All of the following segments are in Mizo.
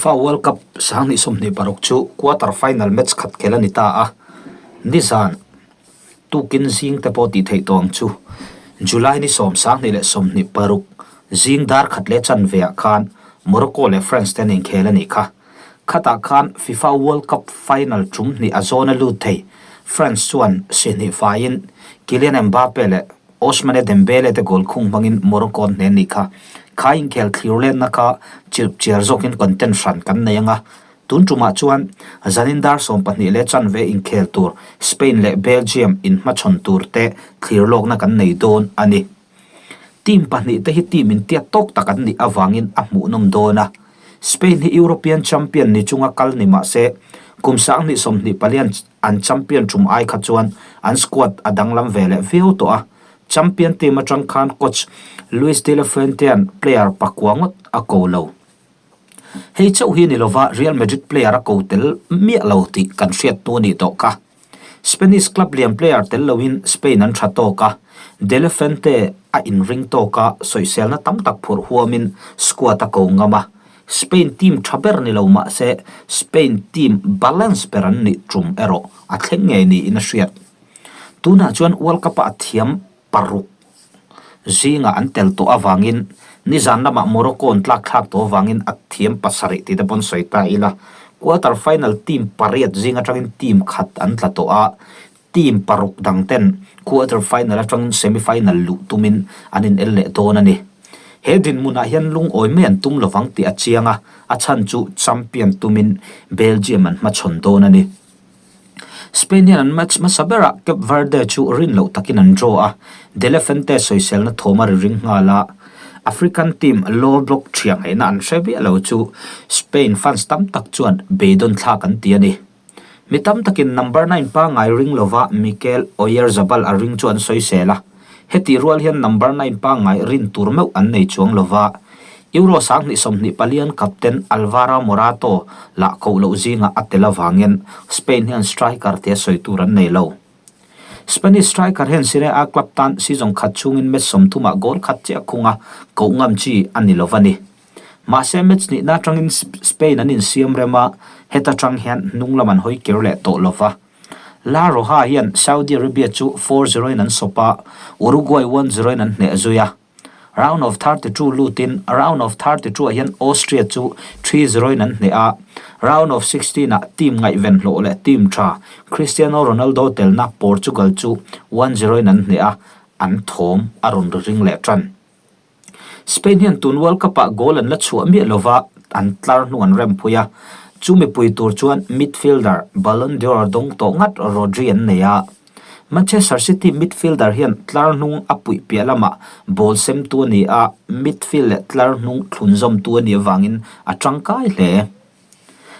FIFA World Cup 2026 chu quarter final match khat khel a ni ta a, nizan tukin zing te pawh tih theih tawh ang chu. July ni sawm 2026 zing dar khat leh chanve ah khan Morocco leh France te an inkhel a nih kha. Khatah khan FIFA World Cup final tum hnih a zawn a lut thei. France chuan sihnih faiin Kylian Mbappe leh Ousmane Dembele te goal khung hmangin Morocco an hnen nih kha. Kha inkhel thlir lenna kha chirp chiar zawkin content hran kan nei anga. Tun tumah chuan zanin dar 12 leh chanve inkhel tur Spain leh Belgium inhmachhawn tur te thlir lawkna kan nei dawn a ni. Team pahnihte hi team intiat tawk tak an nih avangin a hmuhnawm dawn a. Spain hi European champion ni chunga kal ni mah se kum 2024 an champion tum ai kha chuan an squad a danglam ve leh viau tawh a. Champion team atang khan coach Luis de la Fuente-a'n player pakua ngawt a ko lo. Hei chauh hi ni lova Real Madrid player a ko tel miah lo tih kan hriat hnu a nih tawh kha. Spanish club lian player tel loin Spain an tha tawk a, De La Fuente a inring tawk a, sawiselna tam tak phurh huamin squad a ko ngam a. Spain team tha ber ni lo mah se Spain team balance ber an nih tum erawh a thleng ngei niin a hriat. Tunah chuan World Cup-a a thiam paruk zingah an tel tawh avangin nizan lamah Morocco an tlak thlak tawh avangin a thiam pasarih tih te pawn sawi ta ila. Quarter final team pariat zing atangin team khat an tla tawh a, team paruk dang ten quarter final atangin semi final luh tumin an in el leh dawn a ni. He dinhmunah hian lungawi mai an tum lovang tih a chiang a, a chhan chu champion tumin Belgium an hmachhawn dawn a ni. Spain hian an match hmasa berah Cape Verde chu rin loh takin an draw a, De La Fuente sawiselna thawm a ri ring nghal a. African team low block thiang ngaihna an hre viah lo chu Spain fans tam tak chuan beidawn thlak an ti a ni. Mi tam takin number nine pangngai ring lova Mikel Oyarzabal a ring chu an sawisel a. Hetih rual hian number nine pangngai rin tur meuh an nei chuang lova, Euro 2024 captain Alvaro Morata lah koh loh zingah a tel avangin Spain hian striker tia sawi tur an nei lo. Spanish striker hian Serie A club tan season khat chhungin match 30 ah goal khat chiah khung a, koh ngam chi a ni lo a ni. Mahse match nihna atangin Spain an insiam rem a, heta tang hian hnung lam an hawi kir leh tawh lova. La Roja hian Saudi Arabia chu 4-0 in an sawp a, Uruguay 1-0 in an hneh zui a. Round of 32 lutin round of 32 ah hian Austria chu 3-0 in an hneh a, round of 16 ah team ngaihven hlawh leh team tha Cristiano Ronaldo telna Portugal chu 1-0 in an hneh a, an thawm a rawn ri ring leh tan. Spain hian tun World Cup-ah goal an la chhuah miah lova an tlar hnu an rem phui a, chu mipui tur chuan midfielder Ballon d'Or dawng tawh ngat Rodri an nei a. Manchester City midfielder hian tlar hnung a puih piah lamah ball semtu a ni a, midfield leh tlar hnung thlunzawmtu a nih avangin a tangkai hle.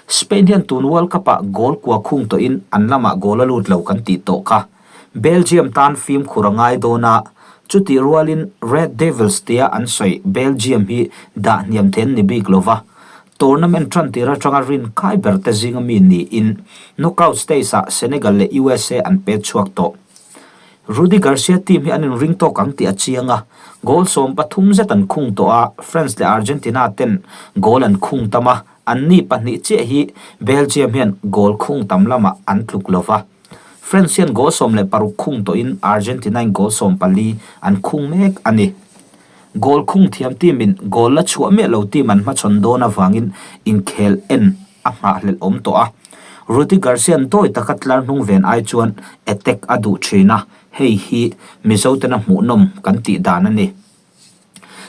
Spain hian tun World Cup-ah goal kua khung tawhin an lamah goal a lut lo kan tih tawh kha. Belgium tan fimkhur a ngai dawn a, chutih rualin Red Devils tia an sawi Belgium hi dah hniam thei an ni bik lo va, tournament tan tir atanga rin kai ber te zinga mi niin knockout stage-ah Senegal leh USA an pet chhuak tawh. Rudi Garcia team hi an inring tawk ang tih a chiang a, goal 13 zet an khung tawh a, France leh Argentina ten goal an khung tam a, anni pahnih chiah hi Belgium hian goal khung tam lamah an tluk lo va. France hian goal 16 khung tawhin Argentina in goal 14 an khung mek a ni. Goal khung thiam team in goal la chhuah miah lo team an hmachhawn dawn avangin inkhel en a nghahhlelh awm tawh a. Rudi Garcia-a'n dawi taka tlar hnung ven ai chuan attack a duh thin a, hei hi Mizo tena hmuhnawm kan tih dan a ni.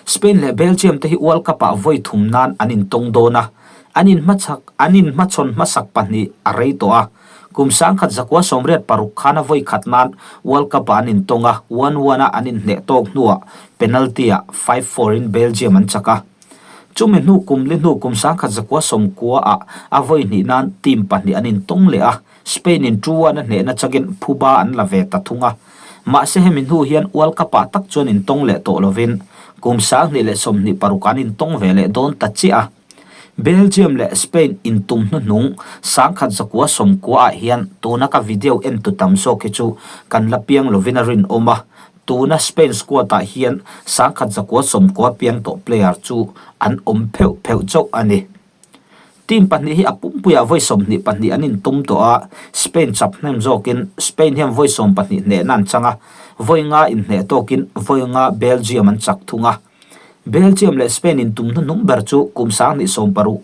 Spain leh Belgium te hi World Cup-ah vawi thum nan an intawng dawn a, an inhmachhak an inhmachhawn hmasak pahnih a rei tawh a. Kum 1986 khana vawi khat nan World Cup-ah an intawng a, 1-1 a an inhneh tawk hnuah penalty-ah 5-4 in Belgium an chak a. Chumi hnu kum li hnu kum 1990 ah a vawi hnih nan team pahnih an intawng leh a, Spain in 2-1 a hnehna chakin phuba an la ve ta thung a. Mahse hemi hnu hian World Cup ah tak chuan intawng leh tawh lovin kum 2026 an intawng ve leh dawn ta chiah a. Belgium leh Spain intum hnuhnung 1990 ah hian tuna ka video en tu tam zawk hi chu kan la piang lovin a rinawm a, Tuna Spain squad ah hian 1990 piang tawh player chu an awm pheuh pheuh chauh a ni. Team pahnih hi a pumpuiah vawi 22 an intum tawh a, Spain chap hnem zawkin Spain hian vawi 12 hnehna an chang a, vawi nga inhneh tawkin vawi nga Belgium an chak thung a. Belgium leh Spain intum hnuhnung ber chu kum 2016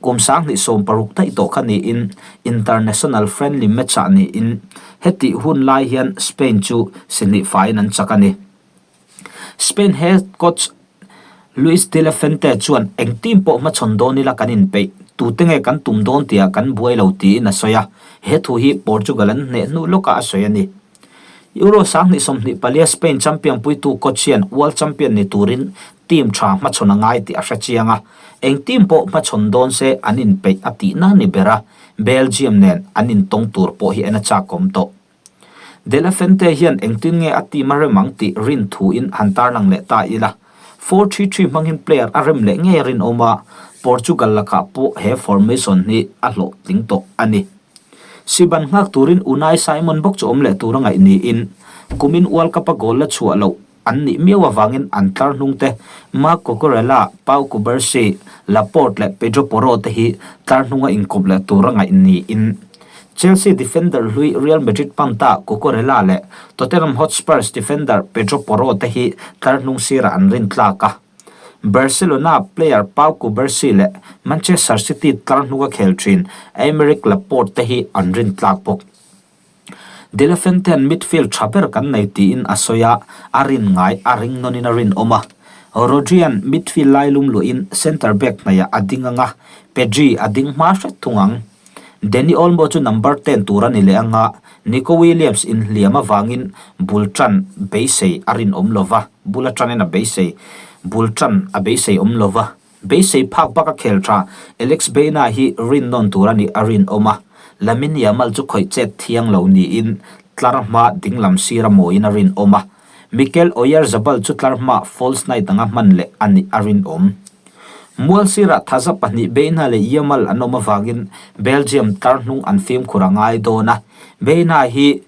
kum 2016 daih tawh kha niin international friendly match-ah niin hetih hun lai hian Spain chu si hnih faiin an chak a ni. Spain head coach Luis de la Fuente chuan eng team pawh hmachhawn dawn ila kan inpeih, tute nge kan tum dawn tihah kan buai lo tiin a sawi a, he thu hi Portugal an hneh hnu lawkah a sawi a ni. Euro 2024 Spain champion puitu coach hian world champion ni turin team tha hmachhawn a ngai tih a hre chiang a, eng team pawh hmachhawn dawn se an inpeih a tihna ni ber a, Belgium nen an intawng tur pawh hi en a chakawm tawh. De La Fuente hian engtin nge a team a rem ang tih rin thuin han tarlang leh ta ila. 4-3-3 hmangin player a rem leh ngei a rinawm a, Portugal lakah pawh he formation hi a hlawhtling tawh a ni. Siban nghak turin Unai Simon bawk chu awm leh tur a ngaih niin kumin World Cup a goal la chhuah loh An nih miau avangin an tlar hnungte Marc Cucurella, Pau Cubarsi, Laporte leh Pedro Porro te hi tlar hnunga inkawp leh tura ngaih niin Chelsea defender hlui Real Madrid panta Cucurella leh Tottenham Hotspurs defender Pedro Porro te hi tlar hnung sirah an rin tlak a. Barcelona player Pau Cubarsi leh Manchester City tlar hnunga khel thin Aymeric Laporte te hi an rin tlak bawk. De La Fuente-a'n midfield tha ber kan nei tiin a sawi a, a rin ngai a ring nawnin a rinawm a. Rodri-a'n midfield lai lum luahin centre back hnaihah a ding ang a, Pedri a ding hma hret thung ang. Dani Olmo chu number ten tur a ni leh ang a, Nico Williams inhliam avangin bul tan beisei a rinawm lo va, bul atangin a beisei bul tan a beisei awm lo va. Beisei phak bak a khel tha, Alex Baena hi rin nawn tur a nih a rinawm a, Lamine Yamal chu khawih chet thiang lo niin tlar hma dinglam sir a mawiin a rinawm a, Mikel Oyarzabal chu tlar hma false nine anga hman leh a nih a rinawm. Mual sirah thaza pahnih Baena leh Yamal an awm avangin Belgium tlar hnung an fimkhur a ngai dawn a, Baena hi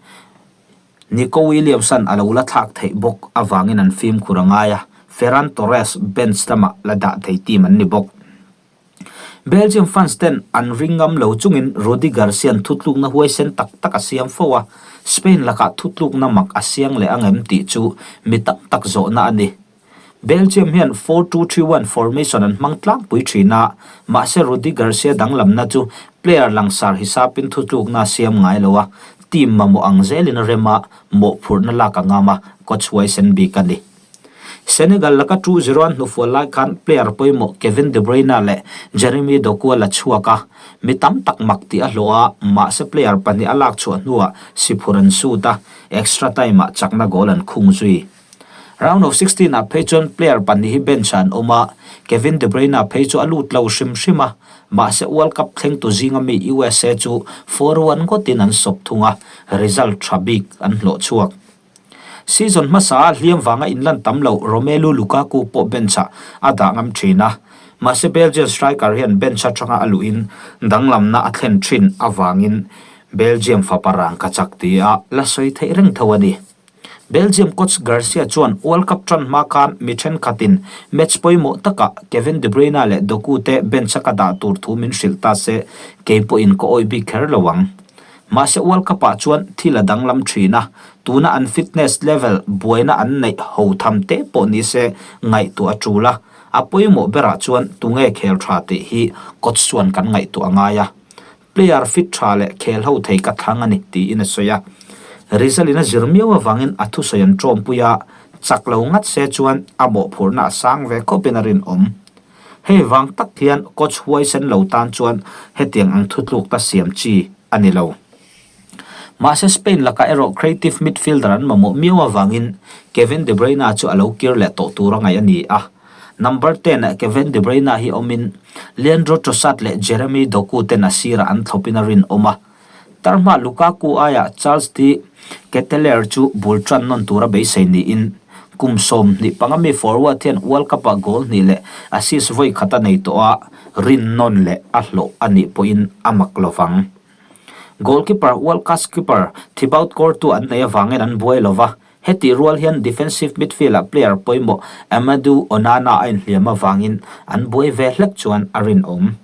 Nico Williams-a'n a lo la thlak theih bawk avangin an fimkhur a ngai a, Ferran Torres bench lamah la dah thei team an ni bawk. Belgium fans ten an ring ngam lo chungin Rudi Garcia-a'n thutlukna huaisen tak tak a siam fo a, Spain lakah thutlukna mak a siang leh angem tih chu mi tam tak zawhna a ni. Belgium hian 4-2-3-1 formation an hmang tlangpui thin a, mahse Rudi Garcia danglamna chu player langsar hisapin thutlukna a siam ngai lo a, team mamawh ang zelin a rem a, mawhphurhna lak a ngam a, coach huaisen bik a ni. Senegal laka 2-0 an hnufual lai khan player pawimawh Kevin De Bruyne leh Jeremy Doku a la chhuak a, mi tam tak mak tih a hlawh a, mahse player pahnih a lak chhuah hnuah siphur an sut a, extra time-ah chakna goal an khung zui. Round of 16 ah phei chuan player pahnih hi bench ah an awm a, Kevin De Bruyne phei chu a lut lo hrim hrim a, mahse World Cup thlengtu zinga mi USA chu 4-1 ngawtin an sawp thung a, result tha bik an hlawh chhuak. Season hmasa ah hliam vanga inlan tam lo Romelu Lukaku pawh bench ah a dah ngam thin a, mahse Belgian striker hian bench atanga a luhin danglamna a thlen thin avangin Belgium fapa rangkachak tia la sawi theih reng tho a ni. Belgium coach Garcia chuan World Cup tan hma khan mi thenkhatin match pawimawh takah Kevin De Bruyne leh Doku te bench a ka dah tur thu min hrilh ta se, kei pawhin ka awih bik kher lo ang. Mahse World Cup ah chuan thil a danglam thin a, tuna an fitness level buaina an neih ho tham te pawh ni se ngaihtuah a tul a, a pawimawh berah chuan tunge khel tha tih hi coach chuan kan ngaihtuah a ngai a. Player fit tha leh khel ho thei ka thlang a ni, tiin a sawi a. Result in a zir miau avangin a thusawi an tawmpui a, chak lo ngat se chuan a mawhphurhna a sang ve khawpin a rinawm. Hei vang tak hian coach huaisen lo tan chuan hetiang ang thutluk ta siam chi a ni lo. Mahse Spain lakah erawh creative midfielder an mamawh miau avangin Kevin De Bruyne chu a lo kir leh tawh tur a ngaih a ni a. Number ten ah Kevin De Bruyne hi awmin Leandro Trossard leh Jeremy Doku ten a sirah an thlawpin a rinawm a. Tarhma Lukaku aiah Charles De Ketelaere chu bul tan nawn tura beisei niin kum 25 mi forward hian World Cup-ah goal hnih leh assist vawi khat a nei tawh a, rinnawn leh a hlawh a nih pawhin a mak lovang. Goalkeeper World Cup keeper Thibaut Courtois an neih avangin an buai lova, Hetih rual hian defensive midfield-ah player pawimawh Amadou Onana a inhliam avangin an buai ve hlek chuan a rinawm.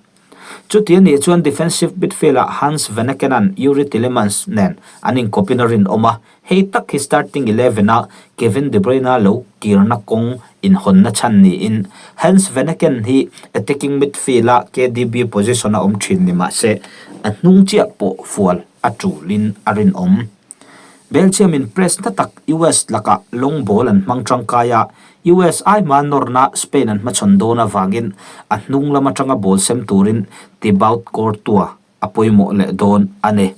Chuti a nih chuan defensive midfield-ah Hans Vanaken-a'n Youri Tielemans nen an inkawpin a rinawm a, hei tak hi starting eleven-a Kevin De Bruyne lo kirna kawng inhawnna chhan niin Hans Vanaken hi attacking midfield-a KDB position-a awm thin ni mah se a hnung chiah pawh fual a tulin a rinawm. Belgium in press na tak US lakah long ball an hmang tangkai a, US ai hma nawrna Spain an hmachhawn dawn avangin a hnung lam atanga ball sem turin Thibaut Courtois a pawimawh leh dawn a ni.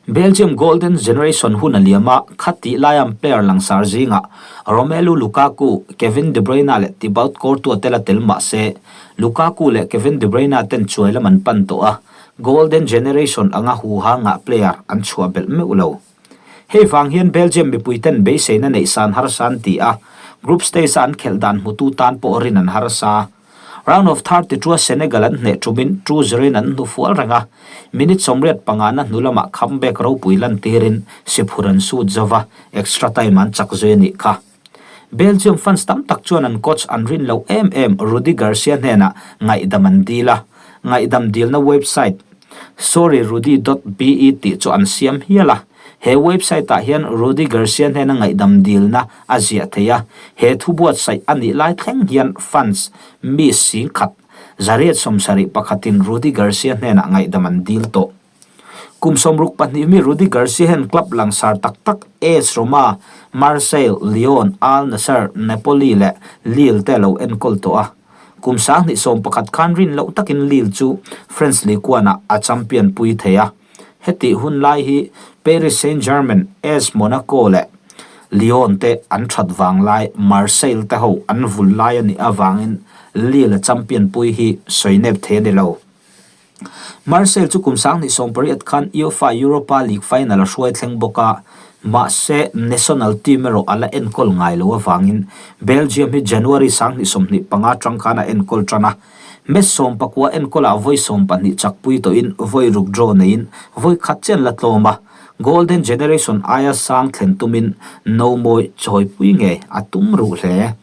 Belgium Golden Generation hun a liam a, khatih laia an player langsar zingah Romelu Lukaku, Kevin De Bruyne leh Thibaut Courtois te la tel mah se, Lukaku leh Kevin De Bruyne ten chuai lam an pan tawh a, Golden Generation anga huha ngah player an chhuah belh meuh lo. Hei vang hian Belgium mipuiten beiseina neih san harsa an ti a, group stage-a an khelh dan hmutu tan pawh rin an harsa. Round of 32 a Senegal an hneh tumin 2-0 in an hnufual reng a, minute 85 na hnu lamah comeback ropui lantirin siphur an sut zo va, extra time an chak zui a nih kha. Belgium fans tam tak chuan an coach an rin loh em em Rudi Garcia hnenah ngaihdam an dil a, ngaihdam dilna website sorryrudi dot be tih chu an siam hial a. He website ah hian Rudi Garcia hnena ngaihdam dilna a ziah thei a, he thu buatsaih a nih lai thleng hian fans mi singkhat 171 in Rudi Garcia hnenah ngaihdam an dil tawh. Kum 62 mi Rudi Garcia hian club langsar tak tak AS Roma, Marseille, Lyon, Al Nassr, Napoli leh Lille te a lo enkawl tawh a. Kum 2011 khan rin loh takin Lille chu French Ligue 1-ah a champion pui thei a. Hetih hun lai hi Paris Saint-Germain, AS Monaco leh Lyon te an that vang lai, Marseille te ho an vul lai a nih avangin Lille a champion pui hi sawi nep thei a ni lo. Marseille chu kum 2018 khan UEFA Europa League final a hruai thleng bawk a, mahse national team erawh a la enkawl ngai lo avangin Belgium hi January 2025 atang khan a enkawl tan a. Match 19 enkawlah vawi 12 chakpui tawhin vawi ruk draw neiin vawi khat chian la tlawm a, Golden Generation aia sang thlen tumin nomawi chawipui ngei a tum ruh hle.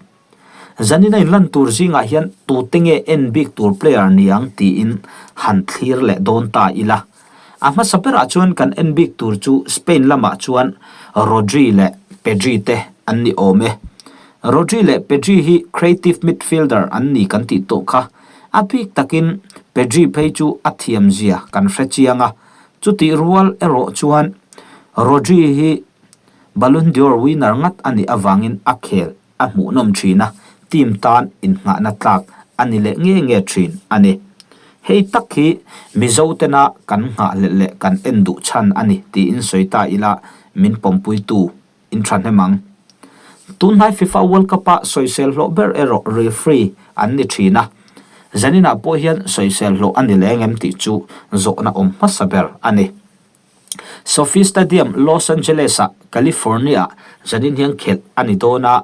Zanin a inlan tur zingah hian tute nge en bik tur player ni ang tiin han thlir leh dawn ta ila. A hmasa berah chuan kan en bik tur chu Spain lamah chuan Rodri leh Pedri te an ni awm e. Rodri leh Pedri hi creative midfielder an ni kan tih tawh kha. A bik takin Pedri phei chu a thiam zia kan hre chiang a. Chutih rual erawh chuan Rodri hi Ballon d'Or winner ngat a nih avangin a khel a hmuhnawm thin a, team tan innghahna tlak a ni leh nge nge thin a ni. Hei tak hi Mizo tena kan nghahhlelh leh kan en duh chhan a ni tiin sawi ta ila min pawmpuitu in thahnem ang. Tunhnai FIFA World Cup-a sawisel hlawh ber erawh referee an ni thin a, zaninah pawh hian sawisel hlawh a ni leng em tih chu zawhna awm hmasa ber a ni. SoFi Stadium, Los Angeles-ah, California-ah zanin hian khelh a ni dawn a.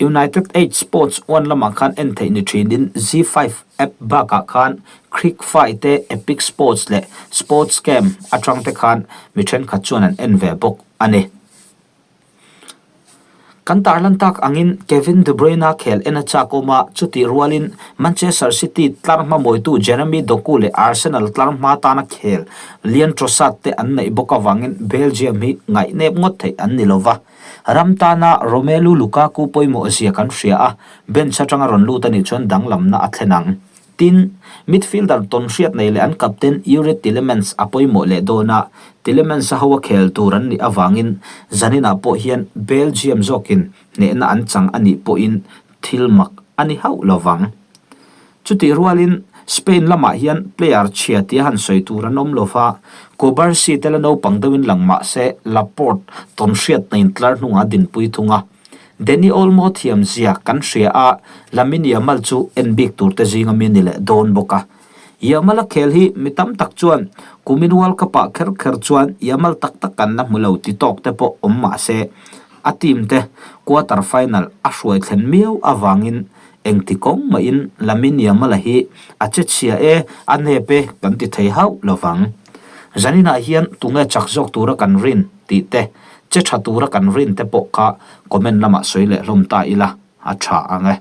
United Eight Sports One lamah khan en theih ni thinin Zee 5 app bakah khan Cricfy te, Epic Sports leh Sportscam atang te khan mi thenkhat chuan an en ve bawk a ni. Kan tarlan tak angin Kevin De Bruyne khel en a chak awm a, chutih rualin Manchester City tlar hmamuaitu Jeremy Doku leh Arsenal tlar hma tana khel Leon Trossard te an neih bawk avangin Belgium hi ngaihnep ngawt theih an ni lova. Ram tana Romelu Lukaku pawimawh zia kan hria a, bench atanga rawn lut a nih chuan danglamna a thlen ang. Tin, midfielder tawnhriat nei leh an captain Youri Tielemans a pawimawh leh dawn a, Tielemans-a ho a khel tur an nih avangin zaninah pawh hian Belgium zawkin hnehna an chang a nih pawhin thil mak a ni hauh lo vang. Chutih rualin Spain lamah hian player chhia tia han sawi tur an awm lo va, Cubarsi te la naupang deuhin lang mah se Laporte tawnhriat neiin tlar hnungah a dinpui thung a. Dani Olmo thiam zia kan hria a, Lamine Yamal chu en bik tur te zinga mi a ni leh dawn bawk a. Yamal a khel hi mi tam tak chuan kumin World Cup ah kher kher chuan Yamal tak tak kan la hmu lo ti tawk te pawh awm mah se, a team te quarter final a hruai thlen miau avangin engti kawng mahin Lamine Yamal a hi a che chhia e, a nep e kan ti thei hauh lovang. Zaninah hian tunge chak zawk tura kan rin tih te Che tha tura kan rin te pawh kha comment lamah sawi leh hlawm ta ila a tha ang e.